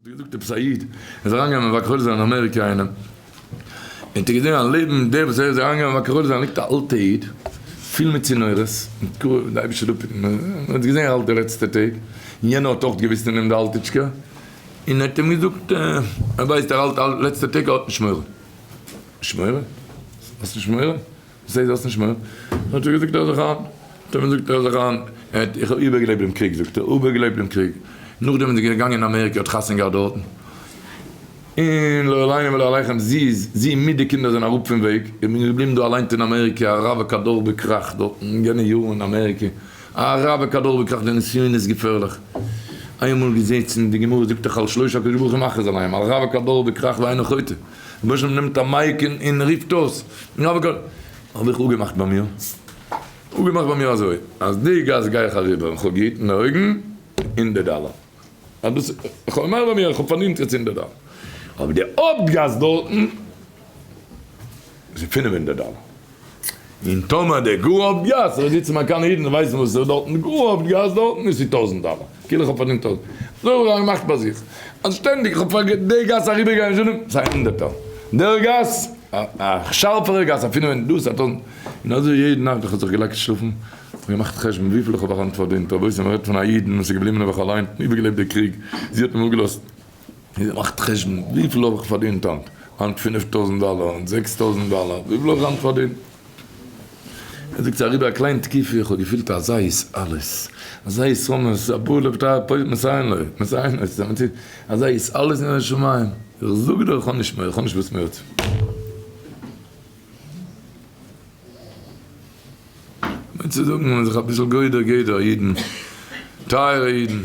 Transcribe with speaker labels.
Speaker 1: האט געזאגט עפעס א איד איז אריינגעגאנגען מבקר חולה זיין אין אמעריקע איינעם און האט ער געזען אז לעבן דער וואס ער איז אריינגעגאנגען מבקר חולה זיין ליגט א אלטע איד פיל מיט צינורות מיט קרוב די אייבישטער זאל אפהיטן ער האט געזען ער האלט די לעצטע טעג און יענער האט אויך געוויסט פון אים די אלטיטשקע און ער האט אים געזאגט ער ווייסט ער האלט לעצטע טעג ער האט נישט מורא נישט מורא? האסט נישט מורא? וואס הייסט האסט נישט מורא? האט ער געזאגט הער זיך איין, האט ער אים געזאגט הער זיך איין, ער האט, איך האב איבערגעלעבט דעם קריג זאגט ער, איבערגעלעבט דעם קריג, נאכדעם איז ער געגאנגען אין אמעריקע האט חתונה געהאט דארטן, און לא עלינו ולא עליכם, זי איז, זי מיט די קינדער זענען אראפ פון וועג, איך בין געבליבן דא אליינס אין אמעריקע, א רווק הדור בכרך דארטן אין יענע יארן אין אמעריקע, א רווק הדור בכרך, די נסיון איז געפערליך, איינמאל געזעצן, די גמרא זאגט דאך על שלושה הקדוש ברוך הוא מכריז עליהם, על רווק הדור בכרך ואינו חוטא. רבונו של עולם נעמט א mic און רופט אויס, האב איך אפגעמאכט ביי מיר, אפגעמאכט ביי מיר אזוי, אז די גאס גיי איך אריבער און כ'האב געהיטן די אויגן הונדערט דאלער, אז דאס, איך האב געמאכט ביי מיר, איך האב פארדינט יעצט הונדערט דאלער, אבער די הויפט גאס דארטן איז 500 דאלער. און טאמער די גאר הויפט גאס, איך זיץ מיט קיינע אידן ווייסן וואס איז דארטן, די גאר הויפט גאס דארטן איז צו טויזענט דאלער, כאילו איך האב פארדינט טויזענט, אזוי האב איך געמאכט ביי זיך, אז שטענדיג איך האב פאר די גאס אריבער געגאנגען שוין ס'איז א הונדערטער, דער גאס א שארפערע גאס א פינף הונדערט, דאס א טויזענט, און אזוי יעדע נאכט איך האב זיך געלייגט שלאפן, האב איך געמאכט חשבון וויפיל איך האב היינט פארדינט, רבותי מען רעדט פון א אידן וואס איז געבליבן נעבעך אליין, איבערגעלעבט די קריג, זי האט אים אפגעלאזט. געמאכט חשבון וויפיל האב איך פארדינט היינט, היינט 5000 דאלער, היינט 6000 דאלער, וויפיל האב איך היינט פארדינט? ער זאגט ס'איז אריבער א קליין תקופה איך האב געפילט אזא התעלות, אזא התרוממות, א בא לבטל פועל מסייעין לו, מסייעין לו, ס'איז א מציאות, אזא התעלות מן השמים, איך זאג דיר איך האב נישט מורא, איך האב נישט וואס מורא צו האבן. מיין צו זאגן, מען איז זיך אביסל גודר גדר, אידן, טייערע אידן.